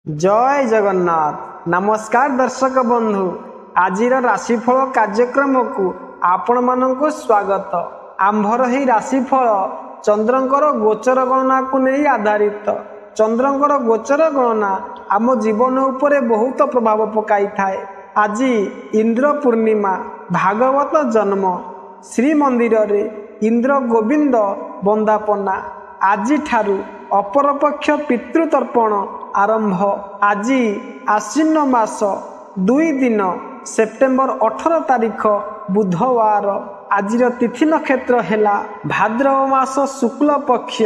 ଜୟ ଜଗନ୍ନାଥ। ନମସ୍କାର ଦର୍ଶକ ବନ୍ଧୁ, ଆଜିର ରାଶିଫଳ କାର୍ଯ୍ୟକ୍ରମକୁ ଆପଣମାନଙ୍କୁ ସ୍ୱାଗତ। ଆମ୍ଭର ଏହି ରାଶିଫଳ ଚନ୍ଦ୍ରଙ୍କର ଗୋଚର ଗଣନାକୁ ନେଇ ଆଧାରିତ। ଚନ୍ଦ୍ରଙ୍କର ଗୋଚର ଗଣନା ଆମ ଜୀବନ ଉପରେ ବହୁତ ପ୍ରଭାବ ପକାଇଥାଏ। ଆଜି ଇନ୍ଦ୍ର ପୂର୍ଣ୍ଣିମା, ଭାଗବତ ଜନ୍ମ, ଶ୍ରୀମନ୍ଦିରରେ ଇନ୍ଦ୍ର ଗୋବିନ୍ଦ ବନ୍ଦାପନା। ଆଜିଠାରୁ ଅପରପକ୍ଷ ପିତୃତର୍ପଣ ଆରମ୍ଭ। ଆଜି ଆଶ୍ୱିନ ମାସ 2 ଦିନ, ସେପ୍ଟେମ୍ବର 18 ତାରିଖ ବୁଧବାର। ଆଜିର ତିଥି ନକ୍ଷତ୍ର ହେଲା ଭାଦ୍ରବ ମାସ ଶୁକ୍ଳ ପକ୍ଷ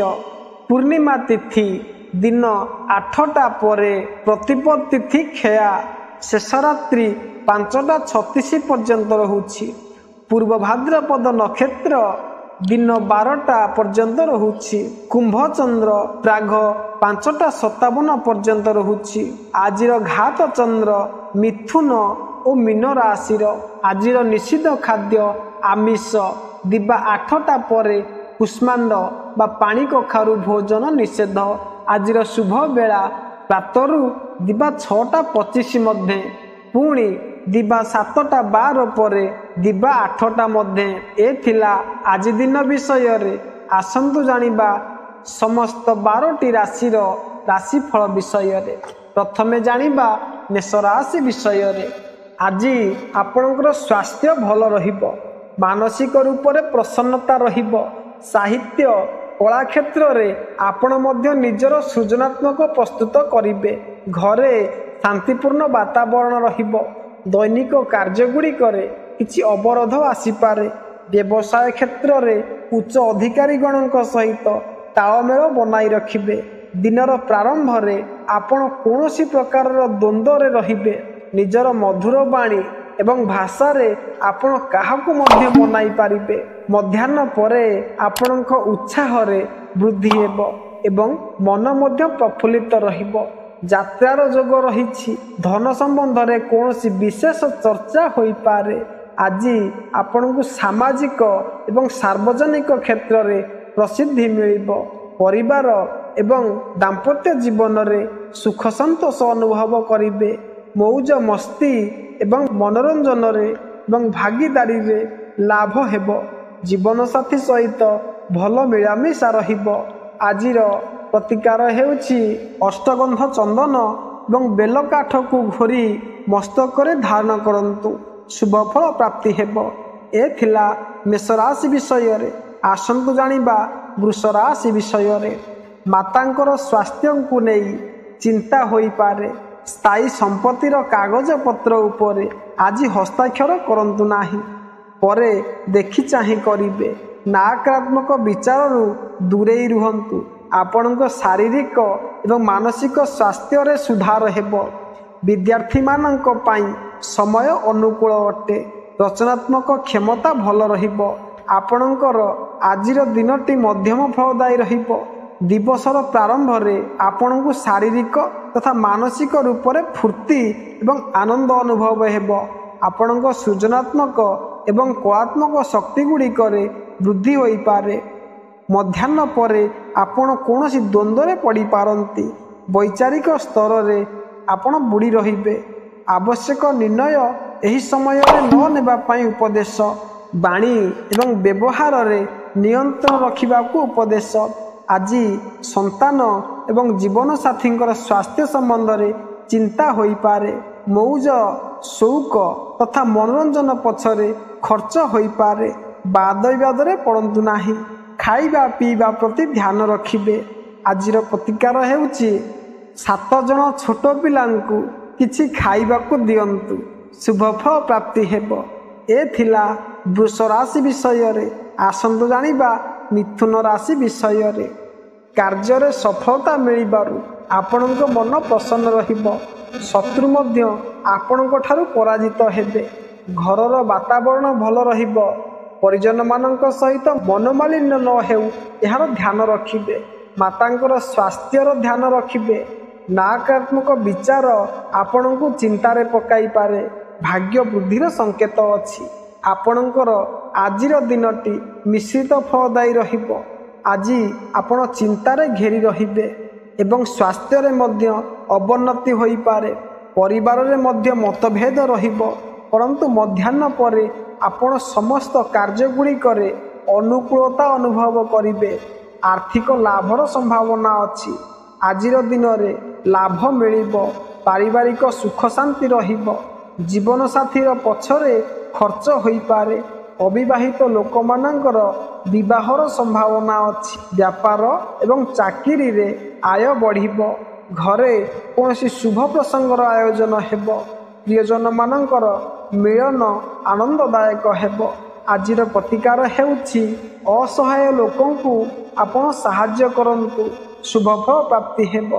ପୂର୍ଣ୍ଣିମା ତିଥି, ଦିନ 8ଟା ପରେ ପ୍ରତିପଦ ତିଥି କ୍ଷୟା, ଶେଷ ରାତ୍ରି 5ଟା 36 ପର୍ଯ୍ୟନ୍ତ ରହୁଛି। ପୂର୍ବ ଭାଦ୍ରପଦ ନକ୍ଷତ୍ର ଦିନ 12ଟା ପର୍ଯ୍ୟନ୍ତ ରହୁଛି। କୁମ୍ଭଚନ୍ଦ୍ର ପ୍ରାଘ 5ଟା 57 ପର୍ଯ୍ୟନ୍ତ ରହୁଛି। ଆଜିର ଘାତ ଚନ୍ଦ୍ର ମିଥୁନ ଓ ମୀନ ରାଶିର। ଆଜିର ନିଷିଦ୍ଧ ଖାଦ୍ୟ ଆମିଷ। ଦିବା 8ଟା ପରେ କୁଷ୍ମାଣ୍ଡ ବା ପାଣି କଖାରୁ ଭୋଜନ ନିଷେଧ। ଆଜିର ଶୁଭ ବେଳା ପ୍ରାତରୁ ଦିବା 6ଟା 25 ମଧ୍ୟେ, ପୁଣି ଦିବା 7ଟା 12 ପରେ ଦିବା 8ଟା ମଧ୍ୟେ। ଏ ଥିଲା ଆଜି ଦିନ ବିଷୟରେ। ଆସନ୍ତୁ ଜାଣିବା ସମସ୍ତ 12ଟି ରାଶିର ରାଶିଫଳ ବିଷୟରେ। ପ୍ରଥମେ ଜାଣିବା ମେଷ ରାଶି ବିଷୟରେ। ଆଜି ଆପଣଙ୍କର ସ୍ୱାସ୍ଥ୍ୟ ଭଲ ରହିବ। ମାନସିକ ରୂପରେ ପ୍ରସନ୍ନତା ରହିବ। ସାହିତ୍ୟ କଳା କ୍ଷେତ୍ରରେ ଆପଣ ମଧ୍ୟ ନିଜର ସୃଜନାତ୍ମକ ପ୍ରସ୍ତୁତ କରିବେ। ଘରେ ଶାନ୍ତିପୂର୍ଣ୍ଣ ବାତାବରଣ ରହିବ। ଦୈନିକ କାର୍ଯ୍ୟଗୁଡ଼ିକରେ କିଛି ଅବରୋଧ ଆସିପାରେ। ବ୍ୟବସାୟ କ୍ଷେତ୍ରରେ ଉଚ୍ଚ ଅଧିକାରୀଗଣଙ୍କ ସହିତ ତାଳମେଳ ବନାଇ ରଖିବେ। ଦିନର ପ୍ରାରମ୍ଭରେ ଆପଣ କୌଣସି ପ୍ରକାରର ଦ୍ୱନ୍ଦ୍ୱରେ ରହିବେ। ନିଜର ମଧୁର ବାଣୀ ଏବଂ ଭାଷାରେ ଆପଣ କାହାକୁ ମଧ୍ୟ ମନାଇ ପାରିବେ। ମଧ୍ୟାହ୍ନ ପରେ ଆପଣଙ୍କ ଉତ୍ସାହରେ ବୃଦ୍ଧି ହେବ ଏବଂ ମନ ମଧ୍ୟ ପ୍ରଫୁଲ୍ଲିତ ରହିବ। ଯାତ୍ରାର ଯୋଗ ରହିଛି। ଧନ ସମ୍ବନ୍ଧରେ କୌଣସି ବିଶେଷ ଚର୍ଚ୍ଚା ହୋଇପାରେ। ଆଜି ଆପଣଙ୍କୁ ସାମାଜିକ ଏବଂ ସାର୍ବଜନିକ କ୍ଷେତ୍ରରେ ପ୍ରସିଦ୍ଧି ମିଳିବ। ପରିବାର ଏବଂ ଦାମ୍ପତ୍ୟ ଜୀବନରେ ସୁଖ ସନ୍ତୋଷ ଅନୁଭବ କରିବେ। ମଉଜ ମସ୍ତି ଏବଂ ମନୋରଞ୍ଜନରେ ଏବଂ ଭାଗିଦାରୀରେ ଲାଭ ହେବ। ଜୀବନସାଥୀ ସହିତ ଭଲ ମିଳାମିଶା ରହିବ। ଆଜିର ପ୍ରତିକାର ହେଉଛି ଅଷ୍ଟଗନ୍ଧ ଚନ୍ଦନ ଏବଂ ବେଲକାଠକୁ ଘୋରି ମସ୍ତକରେ ଧାରଣ କରନ୍ତୁ, ଶୁଭଫଳ ପ୍ରାପ୍ତି ହେବ। ଏ ଥିଲା ମେଷରାଶି ବିଷୟରେ। ଆସନ୍ତୁ ଜାଣିବା ବୃଷ ରାଶି ବିଷୟରେ। ମାତାଙ୍କର ସ୍ୱାସ୍ଥ୍ୟକୁ ନେଇ ଚିନ୍ତା ହୋଇପାରେ। ସ୍ଥାୟୀ ସମ୍ପତ୍ତିର କାଗଜପତ୍ର ଉପରେ ଆଜି ହସ୍ତାକ୍ଷର କରନ୍ତୁ ନାହିଁ, ପରେ ଦେଖି ଚାହିଁ କରିବେ। ନକାରାତ୍ମକ ବିଚାରରୁ ଦୂରେଇ ରୁହନ୍ତୁ। ଆପଣଙ୍କ ଶାରୀରିକ ଏବଂ ମାନସିକ ସ୍ୱାସ୍ଥ୍ୟରେ ସୁଧାର ହେବ। ବିଦ୍ୟାର୍ଥୀମାନଙ୍କ ପାଇଁ ସମୟ ଅନୁକୂଳ ଅଟେ। ରଚନାତ୍ମକ କ୍ଷମତା ଭଲ ରହିବ। ଆପଣଙ୍କର ଆଜିର ଦିନଟି ମଧ୍ୟମ ଫଳଦାୟୀ ରହିବ। ଦିବସର ପ୍ରାରମ୍ଭରେ ଆପଣଙ୍କୁ ଶାରୀରିକ ତଥା ମାନସିକ ରୂପରେ ଫୁର୍ତ୍ତି ଏବଂ ଆନନ୍ଦ ଅନୁଭବ ହେବ। ଆପଣଙ୍କ ସୃଜନାତ୍ମକ ଏବଂ କଳାତ୍ମକ ଶକ୍ତି ଗୁଡ଼ିକରେ ବୃଦ୍ଧି ହୋଇପାରେ। ମଧ୍ୟାହ୍ନ ପରେ ଆପଣ କୌଣସି ଦ୍ୱନ୍ଦ୍ୱରେ ପଡ଼ିପାରନ୍ତି। ବୈଚାରିକ ସ୍ତରରେ ଆପଣ ବୁଡ଼ି ରହିବେ। ଆବଶ୍ୟକ ନିର୍ଣ୍ଣୟ ଏହି ସମୟରେ ନ ନେବା ପାଇଁ ଉପଦେଶ। ବାଣୀ ଏବଂ ବ୍ୟବହାରରେ ନିୟନ୍ତ୍ରଣ ରଖିବାକୁ ଉପଦେଶ। ଆଜି ସନ୍ତାନ ଏବଂ ଜୀବନସାଥୀଙ୍କର ସ୍ୱାସ୍ଥ୍ୟ ସମ୍ବନ୍ଧରେ ଚିନ୍ତା ହୋଇପାରେ। ମଉଜ ସଉକ ତଥା ମନୋରଞ୍ଜନ ପଛରେ ଖର୍ଚ୍ଚ ହୋଇପାରେ। ବାଦ ବିବାଦରେ ପଡ଼ନ୍ତୁ ନାହିଁ। ଖାଇବା ପିଇବା ପ୍ରତି ଧ୍ୟାନ ରଖିବେ। ଆଜିର ପ୍ରତିକାର ହେଉଛି 7 ଜଣ ଛୋଟ ପିଲାଙ୍କୁ କିଛି ଖାଇବାକୁ ଦିଅନ୍ତୁ, ଶୁଭଫଳ ପ୍ରାପ୍ତି ହେବ। ଏ ଥିଲା ବୃଷ ରାଶି ବିଷୟରେ। ଆସନ୍ତୁ ଜାଣିବା ମିଥୁନ ରାଶି ବିଷୟରେ। କାର୍ଯ୍ୟରେ ସଫଳତା ମିଳିବାରୁ ଆପଣଙ୍କ ମନ ପ୍ରସନ୍ନ ରହିବ। ଶତ୍ରୁ ମଧ୍ୟ ଆପଣଙ୍କ ଠାରୁ ପରାଜିତ ହେବେ। ଘରର ବାତାବରଣ ଭଲ ରହିବ। ପରିଜନମାନଙ୍କ ସହିତ ମନୋମାଳିନ୍ୟ ନ ହେଉ, ଏହାର ଧ୍ୟାନ ରଖିବେ। ମାତାଙ୍କର ସ୍ୱାସ୍ଥ୍ୟର ଧ୍ୟାନ ରଖିବେ। ନକାରାତ୍ମକ ବିଚାର ଆପଣଙ୍କୁ ଚିନ୍ତାରେ ପକାଇପାରେ। ଭାଗ୍ୟ ବୃଦ୍ଧିର ସଂକେତ ଅଛି। ଆପଣଙ୍କର ଆଜିର ଦିନଟି ମିଶ୍ରିତ ଫଳଦାୟୀ ରହିବ। ଆଜି ଆପଣ ଚିନ୍ତାରେ ଘେରି ରହିବେ। ଏବଂ ସ୍ୱାସ୍ଥ୍ୟରେ ମଧ୍ୟ ଅବନତି ହୋଇପାରେ। ପରିବାରରେ ମଧ୍ୟ ମତଭେଦ ରହିବ, ପରନ୍ତୁ ମଧ୍ୟାହ୍ନ ପରେ ଆପଣ ସମସ୍ତ କାର୍ଯ୍ୟଗୁଡ଼ିକରେ ଅନୁକୂଳତା ଅନୁଭବ କରିବେ। ଆର୍ଥିକ ଲାଭର ସମ୍ଭାବନା ଅଛି। ଆଜିର ଦିନରେ ଲାଭ ମିଳିବ। ପାରିବାରିକ ସୁଖ ଶାନ୍ତି ରହିବ। ଜୀବନସାଥୀର ପଛରେ ଖର୍ଚ୍ଚ ହୋଇପାରେ। ଅବିବାହିତ ଲୋକମାନଙ୍କର ବିବାହର ସମ୍ଭାବନା ଅଛି। ବ୍ୟାପାର ଏବଂ ଚାକିରିରେ ଆୟ ବଢ଼ିବ। ଘରେ କୌଣସି ଶୁଭ ପ୍ରସଙ୍ଗର ଆୟୋଜନ ହେବ। ପ୍ରିୟଜନମାନଙ୍କର ମିଳନ ଆନନ୍ଦଦାୟକ ହେବ। ଆଜିର ପ୍ରତିକାର ହେଉଛି ଅସହାୟ ଲୋକଙ୍କୁ ଆପଣ ସାହାଯ୍ୟ କରନ୍ତୁ, ଶୁଭଫଳ ପ୍ରାପ୍ତି ହେବ।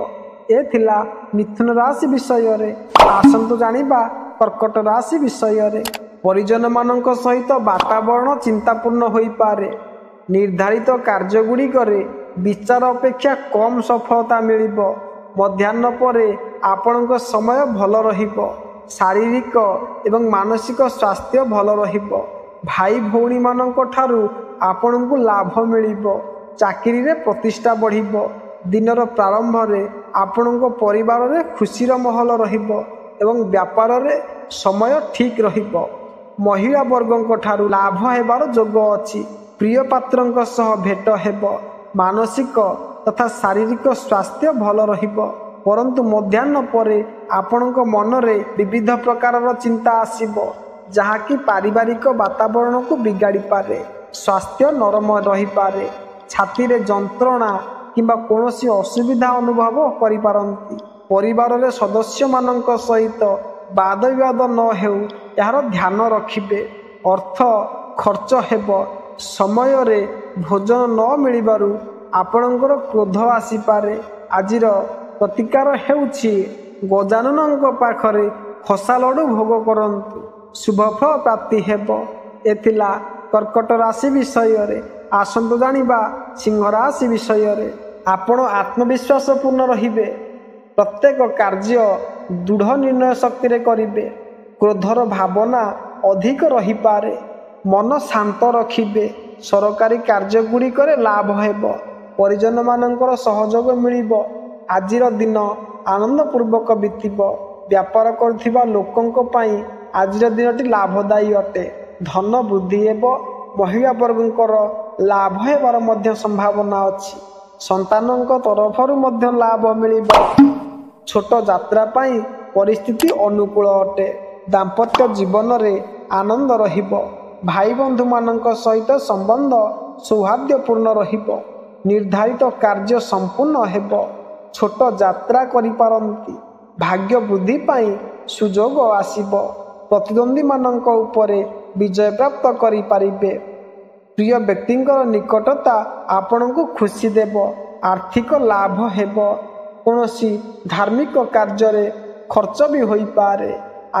ଏ ଥିଲା ମିଥୁନ ରାଶି ବିଷୟରେ। ଆସନ୍ତୁ ଜାଣିବା କର୍କଟ ରାଶି ବିଷୟରେ। ପରିଜନମାନଙ୍କ ସହିତ ବାତାବରଣ ଚିନ୍ତାପୂର୍ଣ୍ଣ ହୋଇପାରେ। ନିର୍ଦ୍ଧାରିତ କାର୍ଯ୍ୟଗୁଡ଼ିକରେ ବିଚାର ଅପେକ୍ଷା କମ୍ ସଫଳତା ମିଳିବ। ମଧ୍ୟାହ୍ନ ପରେ ଆପଣଙ୍କ ସମୟ ଭଲ ରହିବ। ଶାରୀରିକ ଏବଂ ମାନସିକ ସ୍ୱାସ୍ଥ୍ୟ ଭଲ ରହିବ। ଭାଇ ଭଉଣୀମାନଙ୍କ ଠାରୁ ଆପଣଙ୍କୁ ଲାଭ ମିଳିବ। ଚାକିରିରେ ପ୍ରତିଷ୍ଠା ବଢ଼ିବ। ଦିନର ପ୍ରାରମ୍ଭରେ ଆପଣଙ୍କ ପରିବାରରେ ଖୁସିର ମହଲ ରହିବ ଏବଂ ବ୍ୟାପାରରେ ସମୟ ଠିକ୍ ରହିବ। ମହିଳା ବର୍ଗଙ୍କ ଠାରୁ ଲାଭ ହେବାର ଯୋଗ ଅଛି। ପ୍ରିୟ ପାତ୍ରଙ୍କ ସହ ଭେଟ ହେବ। ମାନସିକ ତଥା ଶାରୀରିକ ସ୍ୱାସ୍ଥ୍ୟ ଭଲ ରହିବ, ପରନ୍ତୁ ମଧ୍ୟାହ୍ନ ପରେ ଆପଣଙ୍କ ମନରେ ବିବିଧ ପ୍ରକାରର ଚିନ୍ତା ଆସିବ, ଯାହାକି ପାରିବାରିକ ବାତାବରଣକୁ ବିଗାଡ଼ିପାରେ। ସ୍ୱାସ୍ଥ୍ୟ ନରମ ରହିପାରେ। ଛାତିରେ ଯନ୍ତ୍ରଣା କିମ୍ବା କୌଣସି ଅସୁବିଧା ଅନୁଭବ କରିପାରନ୍ତି। ପରିବାରରେ ସଦସ୍ୟମାନଙ୍କ ସହିତ ବାଦ ବିବାଦ ନ ହେଉ, ଏହାର ଧ୍ୟାନ ରଖିବେ। ଅର୍ଥ ଖର୍ଚ୍ଚ ହେବ। ସମୟରେ ଭୋଜନ ନ ମିଳିବାରୁ ଆପଣଙ୍କର କ୍ରୋଧ ଆସିପାରେ। ଆଜିର ପ୍ରତିକାର ହେଉଛି ଗଜାନନଙ୍କ ପାଖରେ ଖସା ଲଡ଼ୁ ଭୋଗ କରନ୍ତୁ, ଶୁଭଫଳ ପ୍ରାପ୍ତି ହେବ। ଏ ଥିଲା କର୍କଟ ରାଶି ବିଷୟରେ। ଆସନ୍ତୁ ଜାଣିବା ସିଂହ ରାଶି ବିଷୟରେ। ଆପଣ ଆତ୍ମବିଶ୍ୱାସପୂର୍ଣ୍ଣ ରହିବେ। ପ୍ରତ୍ୟେକ କାର୍ଯ୍ୟ ଦୃଢ଼ ନିର୍ଣ୍ଣୟ ଶକ୍ତିରେ କରିବେ। କ୍ରୋଧର ଭାବନା ଅଧିକ ରହିପାରେ। ମନ ଶାନ୍ତ ରଖିବେ। ସରକାରୀ କାର୍ଯ୍ୟଗୁଡ଼ିକରେ ଲାଭ ହେବ। ପରିଜନମାନଙ୍କର ସହଯୋଗ ମିଳିବ। ଆଜିର ଦିନ ଆନନ୍ଦପୂର୍ବକ ବିତିବ। ବ୍ୟାପାର କରୁଥିବା ଲୋକଙ୍କ ପାଇଁ ଆଜିର ଦିନଟି ଲାଭଦାୟୀ ଅଟେ। ଧନ ବୃଦ୍ଧି ହେବ। ମହିଳା ବର୍ଗଙ୍କର ଲାଭ ହେବାର ମଧ୍ୟ ସମ୍ଭାବନା ଅଛି। ସନ୍ତାନଙ୍କ ତରଫରୁ ମଧ୍ୟ ଲାଭ ମିଳିବ। ଛୋଟ ଯାତ୍ରା ପାଇଁ ପରିସ୍ଥିତି ଅନୁକୂଳ ଅଟେ। ଦାମ୍ପତ୍ୟ ଜୀବନରେ ଆନନ୍ଦ ରହିବ। ଭାଇ ବନ୍ଧୁମାନଙ୍କ ସହିତ ସମ୍ବନ୍ଧ ସୌହାର୍ଦ୍ଦ୍ୟପୂର୍ଣ୍ଣ ରହିବ। ନିର୍ଦ୍ଧାରିତ କାର୍ଯ୍ୟ ସମ୍ପୂର୍ଣ୍ଣ ହେବ। ଛୋଟ ଯାତ୍ରା କରିପାରନ୍ତି। ଭାଗ୍ୟ ବୃଦ୍ଧି ପାଇଁ ସୁଯୋଗ ଆସିବ। ପ୍ରତିଦ୍ୱନ୍ଦ୍ୱୀମାନଙ୍କ ଉପରେ ବିଜୟ ପ୍ରାପ୍ତ କରିପାରିବେ। ପ୍ରିୟ ବ୍ୟକ୍ତିଙ୍କର ନିକଟତା ଆପଣଙ୍କୁ ଖୁସି ଦେବ। ଆର୍ଥିକ ଲାଭ ହେବ। କୌଣସି ଧାର୍ମିକ କାର୍ଯ୍ୟରେ ଖର୍ଚ୍ଚ ବି ହୋଇପାରେ।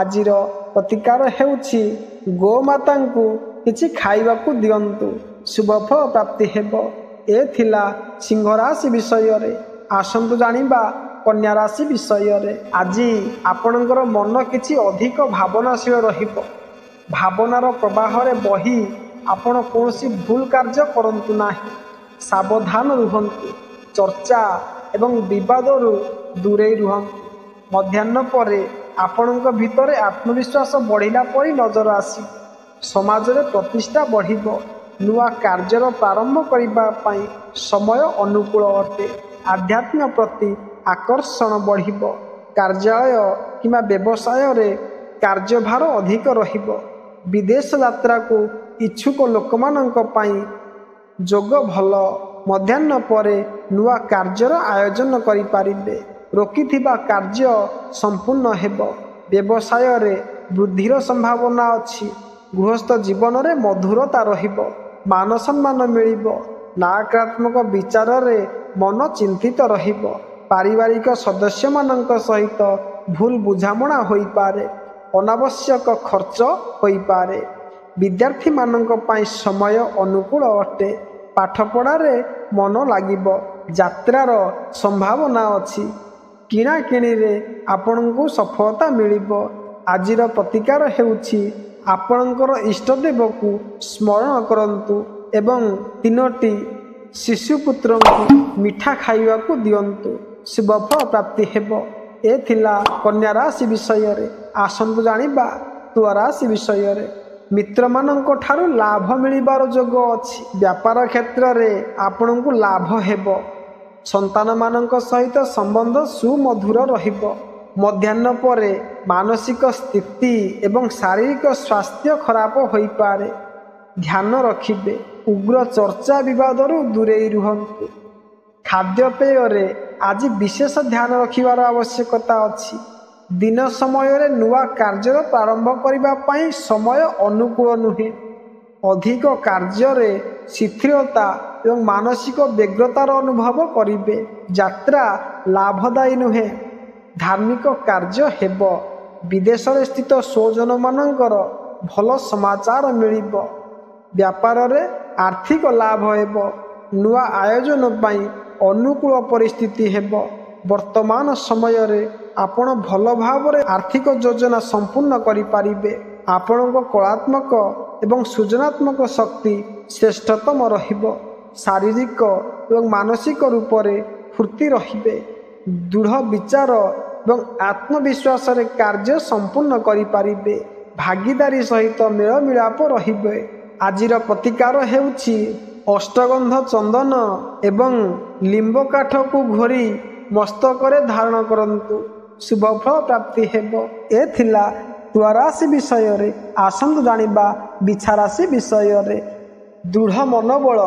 ଆଜିର ପ୍ରତିକାର ହେଉଛି ଗୋମାତାଙ୍କୁ କିଛି ଖାଇବାକୁ ଦିଅନ୍ତୁ, ଶୁଭଫଳ ପ୍ରାପ୍ତି ହେବ। ଏ ଥିଲା ସିଂହ ରାଶି ବିଷୟରେ। ଆସନ୍ତୁ ଜାଣିବା କନ୍ୟା ରାଶି ବିଷୟରେ। ଆଜି ଆପଣଙ୍କର ମନ କିଛି ଅଧିକ ଭାବନାଶୀଳ ରହିବ। ଭାବନାର ପ୍ରବାହରେ ବହି ଆପଣ କୌଣସି ଭୁଲ କାର୍ଯ୍ୟ କରନ୍ତୁ ନାହିଁ। ସାବଧାନ ରୁହନ୍ତୁ। ଚର୍ଚ୍ଚା ଏବଂ ବିବାଦରୁ ଦୂରେଇ ରୁହନ୍ତୁ। ମଧ୍ୟାହ୍ନ ପରେ ଆପଣଙ୍କ ଭିତରେ ଆତ୍ମବିଶ୍ୱାସ ବଢ଼ିଲା ପରି ନଜର ଆସିବ। ସମାଜରେ ପ୍ରତିଷ୍ଠା ବଢ଼ିବ। ନୂଆ କାର୍ଯ୍ୟର ପ୍ରାରମ୍ଭ କରିବା ପାଇଁ ସମୟ ଅନୁକୂଳ ଅଟେ। ଆଧ୍ୟାତ୍ମ ପ୍ରତି ଆକର୍ଷଣ ବଢ଼ିବ। କାର୍ଯ୍ୟାଳୟ କିମ୍ବା ବ୍ୟବସାୟରେ କାର୍ଯ୍ୟଭାର ଅଧିକ ରହିବ। ବିଦେଶ ଯାତ୍ରାକୁ ଇଚ୍ଛୁକ ଲୋକମାନଙ୍କ ପାଇଁ ଯୋଗ ଭଲ। ମଧ୍ୟାହ୍ନ ପରେ ନୂଆ କାର୍ଯ୍ୟର ଆୟୋଜନ କରିପାରିବେ। ରୋକିଥିବା କାର୍ଯ୍ୟ ସମ୍ପୂର୍ଣ୍ଣ ହେବ। ବ୍ୟବସାୟରେ ବୃଦ୍ଧିର ସମ୍ଭାବନା ଅଛି। ଗୃହସ୍ଥ ଜୀବନରେ ମଧୁରତା ରହିବ। ମାନ ସମ୍ମାନ ମିଳିବ। ନକାରାତ୍ମକ ବିଚାରରେ ମନ ଚିନ୍ତିତ ରହିବ। ପାରିବାରିକ ସଦସ୍ୟମାନଙ୍କ ସହିତ ଭୁଲ ବୁଝାମଣା ହୋଇପାରେ। ଅନାବଶ୍ୟକ ଖର୍ଚ୍ଚ ହୋଇପାରେ। ବିଦ୍ୟାର୍ଥୀମାନଙ୍କ ପାଇଁ ସମୟ ଅନୁକୂଳ ଅଟେ। ପାଠପଢ଼ାରେ ମନ ଲାଗିବ। ଯାତ୍ରାର ସମ୍ଭାବନା ଅଛି। କିଣାକିଣିରେ ଆପଣଙ୍କୁ ସଫଳତା ମିଳିବ। ଆଜିର ପ୍ରତିକାର ହେଉଛି ଆପଣଙ୍କର ଇଷ୍ଟଦେବକୁ ସ୍ମରଣ କରନ୍ତୁ ଏବଂ 3ଟି ଶିଶୁପୁତ୍ରଙ୍କୁ ମିଠା ଖାଇବାକୁ ଦିଅନ୍ତୁ, ଶୁଭଫଳ ପ୍ରାପ୍ତି ହେବ। ଏ ଥିଲା କନ୍ୟା ରାଶି ବିଷୟରେ। ଆସନ୍ତୁ ଜାଣିବା ତୁଳା ରାଶି ବିଷୟରେ। ମିତ୍ରମାନଙ୍କ ଠାରୁ ଲାଭ ମିଳିବାର ଯୋଗ ଅଛି। ବ୍ୟାପାର କ୍ଷେତ୍ରରେ ଆପଣଙ୍କୁ ଲାଭ ହେବ। ସନ୍ତାନମାନଙ୍କ ସହିତ ସମ୍ବନ୍ଧ ସୁମଧୁର ରହିବ। ମଧ୍ୟାହ୍ନ ପରେ ମାନସିକ ସ୍ଥିତି ଏବଂ ଶାରୀରିକ ସ୍ୱାସ୍ଥ୍ୟ ଖରାପ ହୋଇପାରେ। ଧ୍ୟାନ ରଖିବେ। ଉଗ୍ର ଚର୍ଚ୍ଚା ବିବାଦରୁ ଦୂରେଇ ରୁହନ୍ତୁ। ଖାଦ୍ୟପେୟରେ ଆଜି ବିଶେଷ ଧ୍ୟାନ ରଖିବାର ଆବଶ୍ୟକତା ଅଛି। ଦିନ ସମୟରେ ନୂଆ କାର୍ଯ୍ୟର ପ୍ରାରମ୍ଭ କରିବା ପାଇଁ ସମୟ ଅନୁକୂଳ ନୁହେଁ। ଅଧିକ କାର୍ଯ୍ୟରେ ଶିଥିଳତା ଏବଂ ମାନସିକ ବ୍ୟଗ୍ରତାର ଅନୁଭବ କରିବେ। ଯାତ୍ରା ଲାଭଦାୟୀ ନୁହେଁ। ଧାର୍ମିକ କାର୍ଯ୍ୟ ହେବ। ବିଦେଶରେ ସ୍ଥିତ ସ୍ୱଜନମାନଙ୍କର ଭଲ ସମାଚାର ମିଳିବ। ବ୍ୟାପାରରେ ଆର୍ଥିକ ଲାଭ ହେବ। ନୂଆ ଆୟୋଜନ ପାଇଁ ଅନୁକୂଳ ପରିସ୍ଥିତି ହେବ। ବର୍ତ୍ତମାନ ସମୟରେ ଆପଣ ଭଲ ଭାବରେ ଆର୍ଥିକ ଯୋଜନା ସମ୍ପୂର୍ଣ୍ଣ କରିପାରିବେ। ଆପଣଙ୍କ କଳାତ୍ମକ ଏବଂ ସୃଜନାତ୍ମକ ଶକ୍ତି ଶ୍ରେଷ୍ଠତମ ରହିବ। ଶାରୀରିକ ଏବଂ ମାନସିକ ରୂପରେ ଫୁର୍ତ୍ତି ରହିବେ। ଦୃଢ଼ ବିଚାର ଏବଂ ଆତ୍ମବିଶ୍ୱାସରେ କାର୍ଯ୍ୟ ସମ୍ପୂର୍ଣ୍ଣ କରିପାରିବେ। ଭାଗିଦାରୀ ସହିତ ମେଳମିଳାପ ରହିବେ। ଆଜିର ପ୍ରତିକାର ହେଉଛି ଅଷ୍ଟଗନ୍ଧ ଚନ୍ଦନ ଏବଂ ଲିମ୍ବ କାଠକୁ ଘୋରି ମସ୍ତକରେ ଧାରଣ କରନ୍ତୁ। ଶୁଭଫଳ ପ୍ରାପ୍ତି ହେବ। ଏ ଥିଲା ତୁଳା ରାଶି ବିଷୟରେ। ଆସନ୍ତୁ ଜାଣିବା ବିଛା ରାଶି ବିଷୟରେ। ଦୃଢ଼ ମନୋବଳ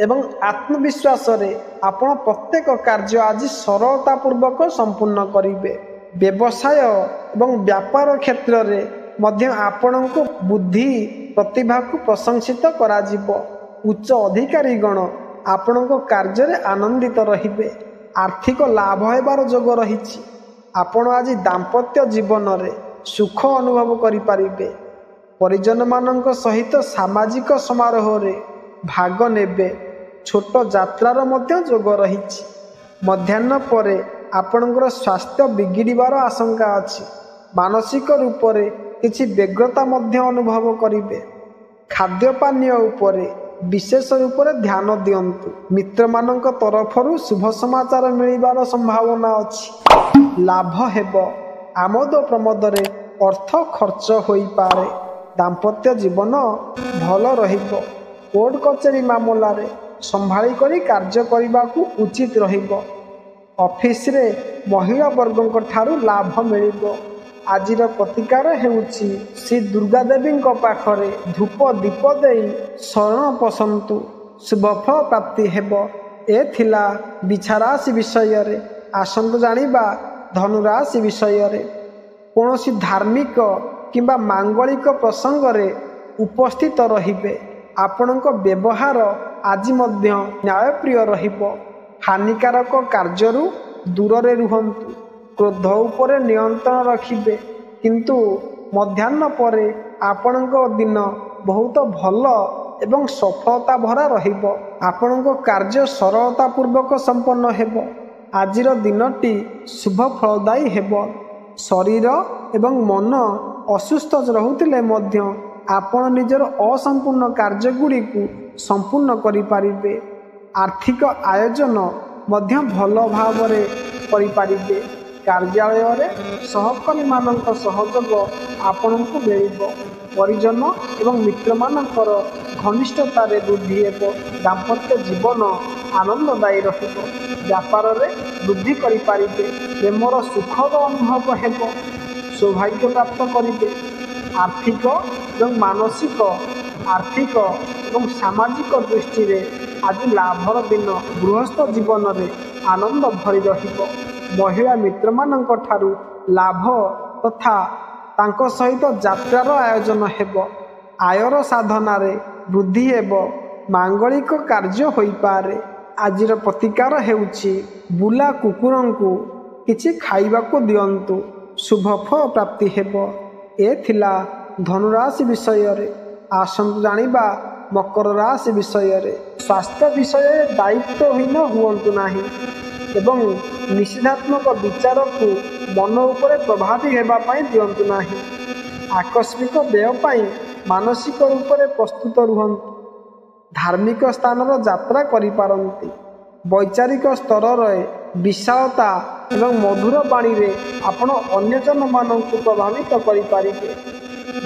ଏବଂ ଆତ୍ମବିଶ୍ୱାସରେ ଆପଣ ପ୍ରତ୍ୟେକ କାର୍ଯ୍ୟ ଆଜି ସରଳତା ପୂର୍ବକ ସମ୍ପୂର୍ଣ୍ଣ କରିବେ। ବ୍ୟବସାୟ ଏବଂ ବ୍ୟାପାର କ୍ଷେତ୍ରରେ ମଧ୍ୟ ଆପଣଙ୍କୁ ବୁଦ୍ଧି ପ୍ରତିଭାକୁ ପ୍ରଶଂସିତ କରାଯିବ। ଉଚ୍ଚ ଅଧିକାରୀଗଣ ଆପଣଙ୍କ କାର୍ଯ୍ୟରେ ଆନନ୍ଦିତ ରହିବେ। ଆର୍ଥିକ ଲାଭ ହେବାର ଯୋଗ ରହିଛି। ଆପଣ ଆଜି ଦାମ୍ପତ୍ୟ ଜୀବନରେ ସୁଖ ଅନୁଭବ କରିପାରିବେ। ପରିଜନମାନଙ୍କ ସହିତ ସାମାଜିକ ସମାରୋହରେ ଭାଗ ନେବେ। ଛୋଟ ଯାତ୍ରାର ମଧ୍ୟ ଯୋଗ ରହିଛି। ମଧ୍ୟାହ୍ନ ପରେ ଆପଣଙ୍କର ସ୍ୱାସ୍ଥ୍ୟ ବିଗିଡ଼ିବାର ଆଶଙ୍କା ଅଛି। ମାନସିକ ରୂପରେ କିଛି ବ୍ୟଗ୍ରତା ମଧ୍ୟ ଅନୁଭବ କରିବେ। ଖାଦ୍ୟ ପାନୀୟ ଉପରେ ବିଶେଷ ରୂପରେ ଧ୍ୟାନ ଦିଅନ୍ତୁ। ମିତ୍ରମାନଙ୍କ ତରଫରୁ ଶୁଭ ସମାଚାର ମିଳିବାର ସମ୍ଭାବନା ଅଛି। ଲାଭ ହେବ। ଆମୋଦ ପ୍ରମୋଦରେ ଅର୍ଥ ଖର୍ଚ୍ଚ ହୋଇପାରେ। ଦାମ୍ପତ୍ୟ ଜୀବନ ଭଲ ରହିବ। କୋର୍ଟ କଚେରୀ ମାମଲାରେ ସମ୍ଭାଳି କରି କାର୍ଯ୍ୟ କରିବାକୁ ଉଚିତ ରହିବ। ଅଫିସରେ ମହିଳା ବର୍ଗଙ୍କ ଠାରୁ ଲାଭ ମିଳିବ। ଆଜିର ପ୍ରତିକାର ହେଉଛି ଶ୍ରୀ ଦୁର୍ଗା ଦେବୀଙ୍କ ପାଖରେ ଧୂପ ଦୀପ ଦେଇ ଶରଣ ପଶନ୍ତୁ। ଶୁଭଫଳ ପ୍ରାପ୍ତି ହେବ। ଏ ଥିଲା ବିଛା ରାଶି ବିଷୟରେ। ଆସନ୍ତୁ ଜାଣିବା ଧନୁରାଶି ବିଷୟରେ। କୌଣସି ଧାର୍ମିକ କିମ୍ବା ମାଙ୍ଗଳିକ ପ୍ରସଙ୍ଗରେ ଉପସ୍ଥିତ ରହିବେ। ଆପଣଙ୍କ ବ୍ୟବହାର ଆଜି ମଧ୍ୟ ନ୍ୟାୟପ୍ରିୟ ରହିବ। ହାନିକାରକ କାର୍ଯ୍ୟରୁ ଦୂରରେ ରୁହନ୍ତୁ। କ୍ରୋଧ ଉପରେ ନିୟନ୍ତ୍ରଣ ରଖିବେ। କିନ୍ତୁ ମଧ୍ୟାହ୍ନ ପରେ ଆପଣଙ୍କ ଦିନ ବହୁତ ଭଲ ଏବଂ ସଫଳତା ଭରା ରହିବ। ଆପଣଙ୍କ କାର୍ଯ୍ୟ ସରଳତା ପୂର୍ବକ ସମ୍ପନ୍ନ ହେବ। ଆଜିର ଦିନଟି ଶୁଭ ଫଳଦାୟୀ ହେବ। ଶରୀର ଏବଂ ମନ ଅସୁସ୍ଥ ରହୁଥିଲେ ମଧ୍ୟ ଆପଣ ନିଜର ଅସମ୍ପୂର୍ଣ୍ଣ କାର୍ଯ୍ୟଗୁଡ଼ିକୁ ସମ୍ପୂର୍ଣ୍ଣ କରିପାରିବେ। ଆର୍ଥିକ ଆୟୋଜନ ମଧ୍ୟ ଭଲ ଭାବରେ କରିପାରିବେ। କାର୍ଯ୍ୟାଳୟରେ ସହକର୍ମୀମାନଙ୍କ ସହଯୋଗ ଆପଣଙ୍କୁ ମିଳିବ। ପରିଜନ ଏବଂ ମିତ୍ରମାନଙ୍କର ଘନିଷ୍ଠତାରେ ବୃଦ୍ଧି ହେବ। ଦାମ୍ପତ୍ୟ ଜୀବନ ଆନନ୍ଦଦାୟୀ ରହିବ। ବ୍ୟାପାରରେ ବୃଦ୍ଧି କରିପାରିବେ। ପ୍ରେମର ସୁଖଦ ଅନୁଭବ ହେବ। ସୌଭାଗ୍ୟ ପ୍ରାପ୍ତ କରିବେ। ଆର୍ଥିକ ଏବଂ ମାନସିକ, ଆର୍ଥିକ ଏବଂ ସାମାଜିକ ଦୃଷ୍ଟିରେ ଆଜି ଲାଭର ଦିନ। ଗୃହସ୍ଥ ଜୀବନରେ ଆନନ୍ଦ ଭରି ରହିବ। ମହିଳା ମିତ୍ରମାନଙ୍କ ଠାରୁ ଲାଭ ତଥା ତାଙ୍କ ସହିତ ଯାତ୍ରାର ଆୟୋଜନ ହେବ। ଆୟର ସାଧନାରେ ବୃଦ୍ଧି ହେବ। ମାଙ୍ଗଳିକ କାର୍ଯ୍ୟ ହୋଇପାରେ। ଆଜିର ପ୍ରତିକାର ହେଉଛି ବୁଲା କୁକୁରଙ୍କୁ କିଛି ଖାଇବାକୁ ଦିଅନ୍ତୁ। ଶୁଭ ଫଳ ପ୍ରାପ୍ତି ହେବ। ଏ ଥିଲା ଧନୁରାଶି ବିଷୟରେ। ଆସନ୍ତୁ ଜାଣିବା ମକର ରାଶି ବିଷୟରେ। ସ୍ୱାସ୍ଥ୍ୟ ବିଷୟରେ ଦାୟିତ୍ୱହୀନ ହୁଅନ୍ତୁ ନାହିଁ ଏବଂ ନିଷେଧାତ୍ମକ ବିଚାରକୁ ମନ ଉପରେ ପ୍ରଭାବୀ ହେବା ପାଇଁ ଦିଅନ୍ତୁ ନାହିଁ। ଆକସ୍ମିକ ବ୍ୟୟ ପାଇଁ ମାନସିକ ରୂପରେ ପ୍ରସ୍ତୁତ ରୁହନ୍ତୁ। ଧାର୍ମିକ ସ୍ଥାନର ଯାତ୍ରା କରିପାରନ୍ତି। ବୈଚାରିକ ସ୍ତରରେ ବିଶାଳତା ଏବଂ ମଧୁର ବାଣୀରେ ଆପଣ ଅନ୍ୟଜନମାନଙ୍କୁ ପ୍ରଭାବିତ କରିପାରିବେ।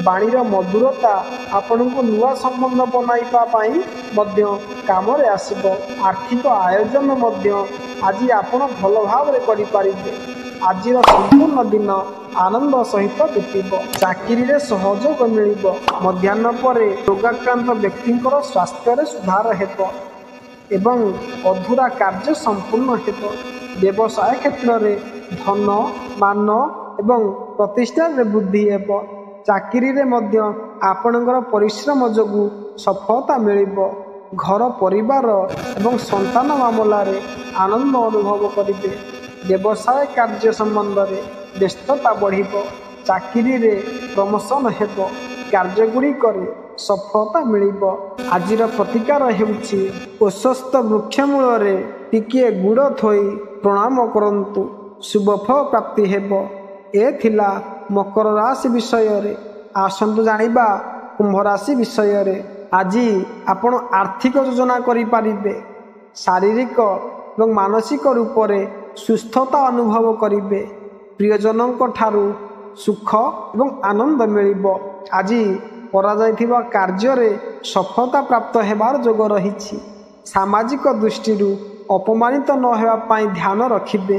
ବାଣୀର ମଧୁରତା ଆପଣଙ୍କୁ ନୂଆ ସମ୍ବନ୍ଧ ବନାଇବା ପାଇଁ ମଧ୍ୟ କାମରେ ଆସିବ। ଆର୍ଥିକ ଆୟୋଜନ ମଧ୍ୟ ଆଜି ଆପଣ ଭଲ ଭାବରେ କରିପାରିବେ। ଆଜିର ସମ୍ପୂର୍ଣ୍ଣ ଦିନ ଆନନ୍ଦ ସହିତ ବିତିବ। ଚାକିରିରେ ସହଯୋଗ ମିଳିବ। ମଧ୍ୟାହ୍ନ ପରେ ରୋଗାକ୍ରାନ୍ତ ବ୍ୟକ୍ତିଙ୍କର ସ୍ୱାସ୍ଥ୍ୟରେ ସୁଧାର ହେବ ଏବଂ ଅଧୁରା କାର୍ଯ୍ୟ ସମ୍ପୂର୍ଣ୍ଣ ହେବ। ବ୍ୟବସାୟ କ୍ଷେତ୍ରରେ ଧନ, ମାନ ଏବଂ ପ୍ରତିଷ୍ଠାରେ ବୃଦ୍ଧି ହେବ। ଚାକିରିରେ ମଧ୍ୟ ଆପଣଙ୍କର ପରିଶ୍ରମ ଯୋଗୁଁ ସଫଳତା ମିଳିବ। ଘର, ପରିବାର ଏବଂ ସନ୍ତାନ ମାମଲାରେ ଆନନ୍ଦ ଅନୁଭବ କରିବେ। ବ୍ୟବସାୟ କାର୍ଯ୍ୟ ସମ୍ବନ୍ଧରେ ବ୍ୟସ୍ତତା ବଢ଼ିବ। ଚାକିରିରେ ପ୍ରମୋସନ୍ ହେବ। କାର୍ଯ୍ୟଗୁଡ଼ିକରେ ସଫଳତା ମିଳିବ। ଆଜିର ପ୍ରତିକାର ହେଉଛି ଅଶ୍ୱତ୍ଥ ବୃକ୍ଷ ମୂଳରେ ଟିକିଏ ଗୁଡ଼ ଥୋଇ ପ୍ରଣାମ କରନ୍ତୁ, ଶୁଭଫଳ ପ୍ରାପ୍ତି ହେବ। ଏ ଥିଲା ମକର ରାଶି ବିଷୟରେ। ଆସନ୍ତୁ ଜାଣିବା କୁମ୍ଭ ରାଶି ବିଷୟରେ। ଆଜି ଆପଣ ଆର୍ଥିକ ଯୋଜନା କରିପାରିବେ। ଶାରୀରିକ ଏବଂ ମାନସିକ ରୂପରେ ସୁସ୍ଥତା ଅନୁଭବ କରିବେ। ପ୍ରିୟଜନଙ୍କ ଠାରୁ ସୁଖ ଏବଂ ଆନନ୍ଦ ମିଳିବ। ଆଜି କରାଯାଇଥିବା କାର୍ଯ୍ୟରେ ସଫଳତା ପ୍ରାପ୍ତ ହେବାର ଯୋଗ ରହିଛି। ସାମାଜିକ ଦୃଷ୍ଟିରୁ ଅପମାନିତ ନ ହେବା ପାଇଁ ଧ୍ୟାନ ରଖିବେ।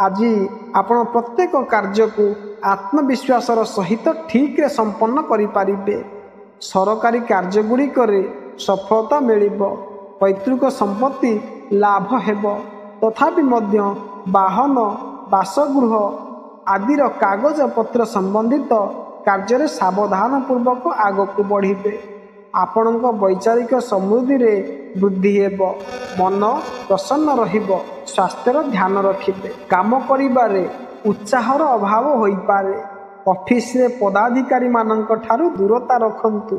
ଆଜି ଆପଣ ପ୍ରତ୍ୟେକ କାର୍ଯ୍ୟକୁ ଆତ୍ମବିଶ୍ୱାସର ସହିତ ଠିକ୍ରେ ସମ୍ପନ୍ନ କରିପାରିବେ। ସରକାରୀ କାର୍ଯ୍ୟଗୁଡ଼ିକରେ ସଫଳତା ମିଳିବ। ପୈତୃକ ସମ୍ପତ୍ତି ଲାଭ ହେବ। ତଥାପି ମଧ୍ୟ ବାହନ, ବାସଗୃହ ଆଦିର କାଗଜପତ୍ର ସମ୍ବନ୍ଧିତ କାର୍ଯ୍ୟରେ ସାବଧାନ ପୂର୍ବକ ଆଗକୁ ବଢ଼ିବେ। ଆପଣଙ୍କ ବୈଚାରିକ ସମୃଦ୍ଧିରେ ବୃଦ୍ଧି ହେବ। ମନ ପ୍ରସନ୍ନ ରହିବ। ସ୍ୱାସ୍ଥ୍ୟର ଧ୍ୟାନ ରଖିବେ। କାମ କରିବାରେ ଉତ୍ସାହର ଅଭାବ ହୋଇପାରେ। ଅଫିସରେ ପଦାଧିକାରୀମାନଙ୍କ ଠାରୁ ଦୂରତା ରଖନ୍ତୁ।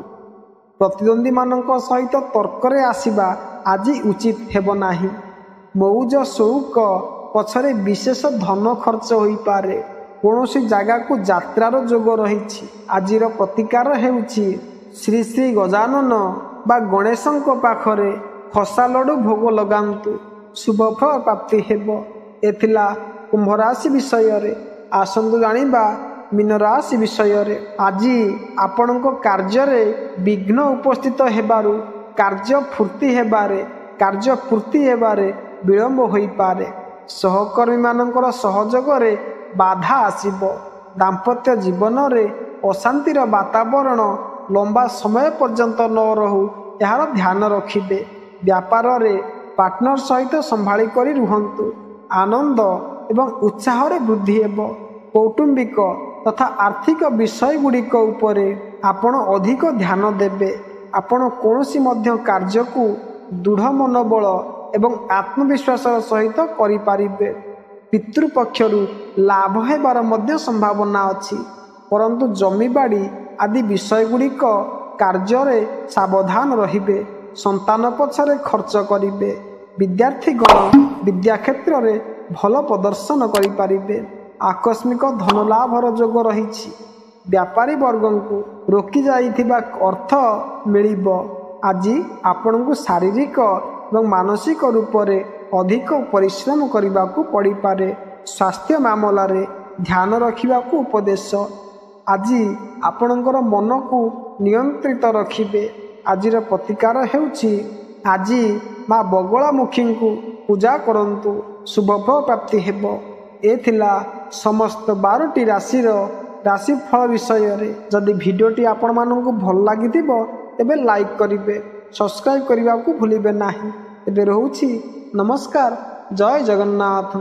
ପ୍ରତିଦ୍ୱନ୍ଦ୍ୱୀମାନଙ୍କ ସହିତ ତର୍କରେ ଆସିବା ଆଜି ଉଚିତ ହେବ ନାହିଁ। ମଉଜ ସଉକ ପଛରେ ବିଶେଷ ଧନ ଖର୍ଚ୍ଚ ହୋଇପାରେ। କୌଣସି ଜାଗାକୁ ଯାତ୍ରାର ଯୋଗ ରହିଛି। ଆଜିର ପ୍ରତିକାର ହେଉଛି ଶ୍ରୀ ଶ୍ରୀ ଗଜାନନ ବା ଗଣେଶଙ୍କ ପାଖରେ ଖସା ଲଡ଼ୁ ଭୋଗ ଲଗାନ୍ତୁ, ଶୁଭଫଳ ପ୍ରାପ୍ତି ହେବ। ଏ ଥିଲା କୁମ୍ଭ ରାଶି ବିଷୟରେ। ଆସନ୍ତୁ ଜାଣିବା ମୀନ ରାଶି ବିଷୟରେ। ଆଜି ଆପଣଙ୍କ କାର୍ଯ୍ୟରେ ବିଘ୍ନ ଉପସ୍ଥିତ ହେବାରୁ କାର୍ଯ୍ୟ ପୂର୍ତ୍ତି ହେବାରେ ବିଳମ୍ବ ହୋଇପାରେ। ସହକର୍ମୀମାନଙ୍କର ସହଯୋଗରେ ବାଧା ଆସିବ। ଦାମ୍ପତ୍ୟ ଜୀବନରେ ଅଶାନ୍ତିର ବାତାବରଣ ଲମ୍ବା ସମୟ ପର୍ଯ୍ୟନ୍ତ ନ ରହୁ, ଏହାର ଧ୍ୟାନ ରଖିବେ। ବ୍ୟାପାରରେ ପାର୍ଟନର ସହିତ ସମ୍ଭାଳି କରି ରୁହନ୍ତୁ। ଆନନ୍ଦ ଏବଂ ଉତ୍ସାହରେ ବୃଦ୍ଧି ହେବ। କୌଟୁମ୍ବିକ ତଥା ଆର୍ଥିକ ବିଷୟଗୁଡ଼ିକ ଉପରେ ଆପଣ ଅଧିକ ଧ୍ୟାନ ଦେବେ। ଆପଣ କୌଣସି ମଧ୍ୟ କାର୍ଯ୍ୟକୁ ଦୃଢ଼ ମନୋବଳ ଏବଂ ଆତ୍ମବିଶ୍ୱାସର ସହିତ କରିପାରିବେ। ପିତୃପକ୍ଷରୁ ଲାଭ ହେବାର ମଧ୍ୟ ସମ୍ଭାବନା ଅଛି, ପରନ୍ତୁ ଜମିବାଡ଼ି ଆଦି ବିଷୟଗୁଡ଼ିକ କାର୍ଯ୍ୟରେ ସାବଧାନ ରହିବେ। ସନ୍ତାନ ପଛରେ ଖର୍ଚ୍ଚ କରିବେ। ବିଦ୍ୟାର୍ଥୀଗଣ ବିଦ୍ୟା କ୍ଷେତ୍ରରେ ଭଲ ପ୍ରଦର୍ଶନ କରିପାରିବେ। ଆକସ୍ମିକ ଧନଲାଭର ଯୋଗ ରହିଛି। ବ୍ୟାପାରୀ ବର୍ଗଙ୍କୁ ରୋକି ଯାଇଥିବା ଅର୍ଥ ମିଳିବ। ଆଜି ଆପଣଙ୍କୁ ଶାରୀରିକ ଏବଂ ମାନସିକ ରୂପରେ ଅଧିକ ପରିଶ୍ରମ କରିବାକୁ ପଡ଼ିପାରେ। ସ୍ୱାସ୍ଥ୍ୟ ମାମଲାରେ ଧ୍ୟାନ ରଖିବାକୁ ଉପଦେଶ। ଆଜି ଆପଣଙ୍କର ମନକୁ ନିୟନ୍ତ୍ରିତ ରଖିବେ। ଆଜିର ପ୍ରତିକାର ହେଉଛି ଆଜି ମା ବଗଳାମୁଖୀଙ୍କୁ ପୂଜା କରନ୍ତୁ, ଶୁଭଫଳ ପ୍ରାପ୍ତି ହେବ। ଏ ଥିଲା ସମସ୍ତ 12ଟି ରାଶିର ରାଶିଫଳ ବିଷୟରେ। ଯଦି ଭିଡ଼ିଓଟି ଆପଣମାନଙ୍କୁ ଭଲ ଲାଗିଥିବ ତେବେ ଲାଇକ୍ କରିବେ, ସବସ୍କ୍ରାଇବ୍ କରିବାକୁ ଭୁଲିବେ ନାହିଁ। ଏବେ ରହୁଛି, ନମସ୍କାର, ଜୟ ଜଗନ୍ନାଥ।